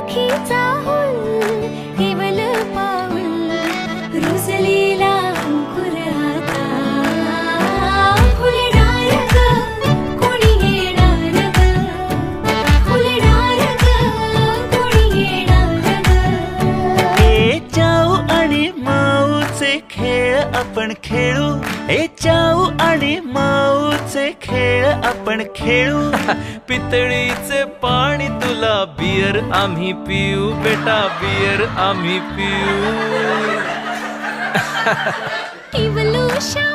काळोखीचा हुल, केवल पाऊल रुजलेला अंकुर आता फुलणार ग, कोणी येणार ग, फुलणार ग, कोणी येणार ग. ए चाऊ आणि माऊचे खेळ आपण खेळू, ए चाऊ आणि माऊचे खेळ आपण खेळू. पितळीचे पाणी तुला बियर आम्ही पिऊ, बेटा बियर आम्ही पिऊ. इवलूशा.